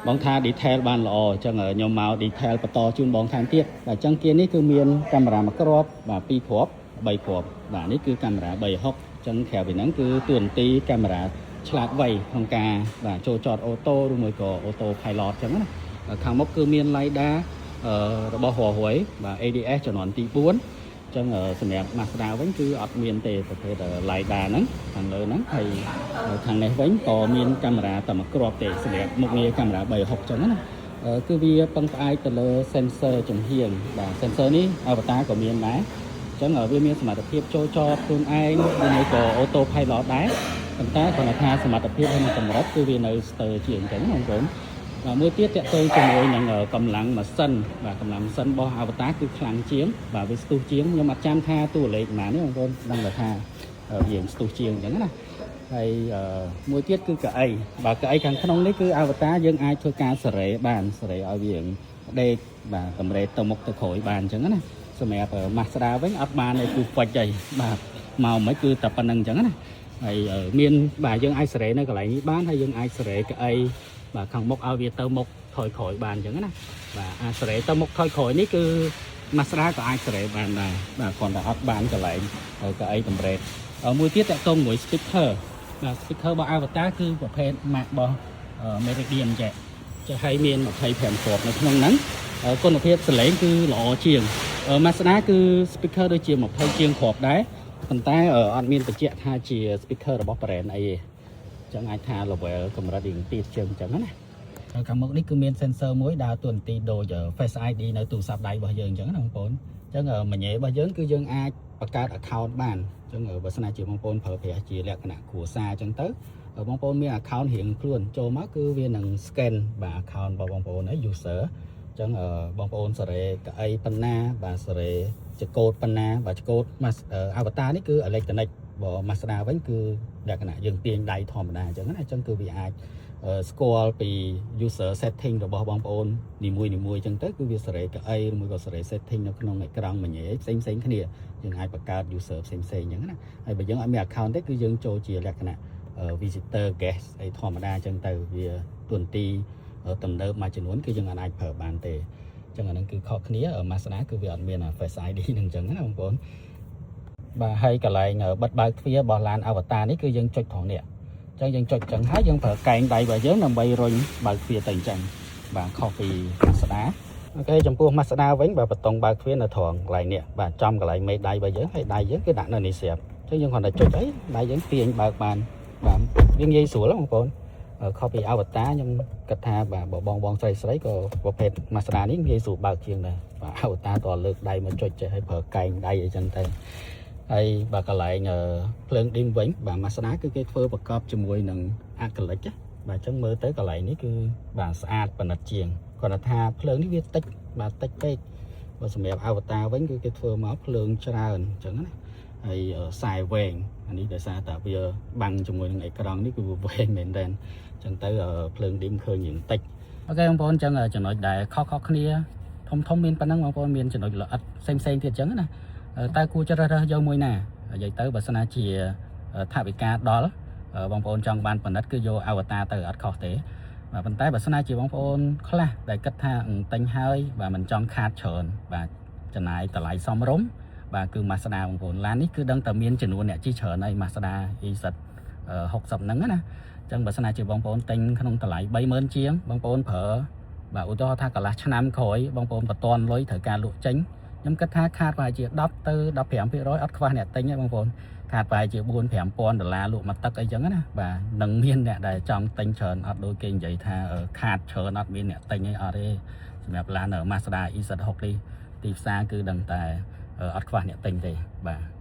បងថា detail បានល្អអញ្ចឹងខ្ញុំមក detail បន្តជូនបងថែមទៀតបាទអញ្ចឹងគៀននេះគឺមានកាមេរ៉ាមួយគ្រាប់បាទ2គ្រាប់3គ្រាប់បាទនេះគឺកាមេរ៉ា360អញ្ចឹងក្រៅពីហ្នឹងគឺតួនាទីកាមេរ៉ាឆ្លាតវៃក្នុងការបាទចូលចត auto ឬមួយក៏ auto pilot អញ្ចឹងណាខាងមុខគឺមាន LiDAR របស់ Huawei បាទ ADS ជំនាន់ទី4អញ្ចឹងសម្រាប់ Mazda វិញគឺអត់មានទេប្រភេទ LiDAR ហ្នឹងខាងលើហ្នឹងហើយខាងនេះវិញក៏មានកាមេរ៉ាតែមួយគ្រាប់ទេសម្រាប់មុខងារកាមេរ៉ា360អញ្ចឹងណាគឺវាពឹងផ្អែកទៅលើ sensor ចំហៀងបាទ sensor នេះ Avatr ក៏មានដែរអញ្ចឹងវាមានសមត្ថភាពចូលចតខ្លួនឯងឬមួយក៏ auto pilot ដែរប៉ុន្តែគ្រាន់តែថាសមត្ថភាពហើយនិងកម្រិតគឺវានៅស្ទើរជាងអញ្ចឹងណាបងប្អូនបាទមួយទៀតតកតងជាមួយនឹងកម្លាំងម៉ាស៊ីនបាទកម្លាំងម៉ាស៊ីនរបស់ Avatr គឺខ្លាំងជាងបាទវាស្ទុះជាងខ្ញុំអត់ចាំថាតួលេខប៉ុន្មានទេបងប្អូនដឹងតែថាវាស្ទុះជាងអញ្ចឹងណាហើយមួយទៀតគឺកៅអីបាទកៅអីខាងក្នុងនេះគឺ Avatr យើងអាចធ្វើការសេរីបានសេរីឲ្យវាដេកបាទតម្រេទៅមុខទៅក្រោយបានអញ្ចឹងណាសម្រាប់ Mazda វិញអត់បានទេគឺហ្វិចហើយបាទមកមិនគឺតែប៉ុណ្្នឹងអញ្ចឹងណាហើយមានបាទយើងអាចសេរីនៅកន្លែងនេះបានហើយយើងអាចសេរីកៅអីបាទខាងមុខឲ្យវាទៅមុខថយក្រោយបានអញ្ចឹងណាបាទអាសេរីទៅមុខថយក្រោយនេះគឺ Mazda ក៏អាចសេរីបានដែរបាទគ្រាន់តែអត់បានកន្លែងកៅអីតម្រេតមួយទៀតតកតងមួយ speaker បាទ speaker របស់ Avatr គឺប្រភេទ ម៉ាករបស់ Meridian ចេះចេះហើយមាន25គ្រាប់នៅក្នុងហ្នឹងគុណភាពសំឡេងគឺល្អជាង Mazda គឺ speaker ដូចជា20ជាងគ្រាប់ដែរប៉ុន្តែអត់មានបញ្ជាក់ថាជា speaker របស់ brand អីទេអញ្ចឹងអាចថា level កម្រិតរៀងទាបជាងអញ្ចឹងណាខាងមុខនេះគឺមាន sensor មួយដើរតួនាទីដូច Face ID នៅទូរស័ព្ទដៃរបស់យើងអញ្ចឹងណាបងប្អូនអញ្ចឹងមញ៉េរបស់យើងគឺយើងអាចបង្កើត account បានអញ្ចឹងបើសិនណាជាបងប្អូនប្រើប្រាស់ជាលក្ខណៈគ្រួសារអញ្ចឹងទៅបងប្អូនមាន account រៀងខ្លួនចូលមកគឺវានឹង scan បាទ account របស់បងប្អូនហើយ user អញ្ចឹងបងប្អូនសេរីកៅអីប៉ុណ្ណាបាទសេរីចកោតប៉ុណ្ណាបាទចកោត Avatr នេះគឺ electronic បើ Mazda វិញគឺលក្ខណៈយើងទាញដៃធម្មតាអញ្ចឹងណាអញ្ចឹងគឺវាអាចស្គាល់ពី user setting របស់បងប្អូននីមួយនីមួយអញ្ចឹងទៅគឺវាសេរីកៅអីឬមួយក៏សេរី setting នៅក្នុងអេក្រង់មញ៉េផ្សេងផ្សេងគ្នាយើងអាចបង្កើត user ផ្សេងផ្សេងអញ្ចឹងណាហើយបើយើងអត់មាន account ទេគឺយើងចូលជាលក្ខណៈ visitor guest អីធម្មតាអញ្ចឹងទៅវាទួនាទីទំនើបមួយចំនួនគឺយើងអាចប្រើបានទេអញ្ចឹងអាហ្នឹងគឺខុសគ្នា Mazda គឺវាអត់មាន Face ID ហ្នឹងអញ្ចឹងណាបងប្អូនបាទហើយកន្លែងបិទបើកទ្វាររបស់ឡាន Avatr នេះគឺយើងចុចត្រង់នេះអញ្ចឹងយើងចុចអញ្ចឹងហើយយើងប្រើកែងដៃរបស់យើងដើម្បីរុញបើកទ្វារទៅអញ្ចឹងបាទខុសពី Mazda OK ចំពោះ Mazda វិញបាទបតុងបើកទ្វារនៅត្រង់កន្លែងនេះបាទចំកន្លែងមេដៃរបស់យើងហើយដៃយើងគឺដាក់នៅនេះស្រាប់អញ្ចឹងយើងគ្រាន់តែចុចអីដៃយើងទាញបើកបានបាទវាងាយស្រួលបងប្អូនខុសពី Avatr ខ្ញុំគិតថាបាទបើបងបងស្រីស្រីក៏ប្រភេទ Mazda នេះងាយស្រួលបើកជាងដែរបាទ Avatr តលើកដៃមកចុចចេះឲ្យប្រើកែងដៃអីចឹងទៅហើយបាទកន្លែងភ្លើង dim វិញបាទ Mazda គឺគេធ្វើប្រកបជាមួយនឹង acrylic ណាបាទអញ្ចឹងមើលទៅកន្លែងនេះគឺបាទស្អាតប៉និតជាងគ្រាន់តែថាភ្លើងនេះវាតិចបាទតិចពេកបើសម្រាប់ Avatr វិញគឺគេធ្វើមកភ្លើងច្រើនអញ្ចឹងណាហើយខ្សែវែងអានេះដោយសារតែវាបាំងជាមួយនឹងអេក្រង់នេះគឺវាវែងមែនតើអញ្ចឹងទៅភ្លើង dim ឃើញយ៉ាងតិច OK បងប្អូនអញ្ចឹងចំណុចដែលខុសៗគ្នាធំធំមានប៉ុណ្ណឹងបងប្អូនមានចំណុចល្អិតផ្សេងផ្សេងទៀតអញ្ចឹងណាតើគួរជ្រើសរើសយកមួយណានិយាយទៅបើសិនណាជាថវិកាដល់បងប្អូនចង់បានប៉និតគឺយក Avatr ទៅអត់ខុសទេបាទប៉ុន្តែបើសិនណាជាបងប្អូនខ្លះដែលគិតថាទិញហើយបាទមិនចង់ខាតច្រើនបាទចំណាយតម្លៃសមរម្យបាទគឺ Mazda បងប្អូនឡាននេះគឺដឹងតែមានចំនួនអ្នកជិះច្រើនហើយ Mazda EZ 60ហ្នឹងណាអញ្ចឹងបើសិនណាជាបងប្អូនទិញក្នុងតម្លៃ30000ជាងបងប្អូនប្រើបាទឧទាហរណ៍ថាកន្លះឆ្នាំក្រោយបងប្អូនបន្ទាន់លុយត្រូវការលក់ចេញខ្ញុំគិតថាខាតប្រហែលជា10ទៅ15%អត់ខ្វះអ្នកទិញទេបងប្អូនខាតប្រហែលជា4 5000ដុល្លារលក់មួយទឹកអីចឹងណាបាទនឹងមានអ្នកដែលចង់ទិញច្រើនអត់ដូចគេនិយាយថាខាតច្រើនអត់មានអ្នកទិញអីអត់ទេសម្រាប់ឡាន Mazda EZ60 នេះទីផ្សារគឺដឹងតែអត់ខ្វះអ្នកទិញទេបាទ។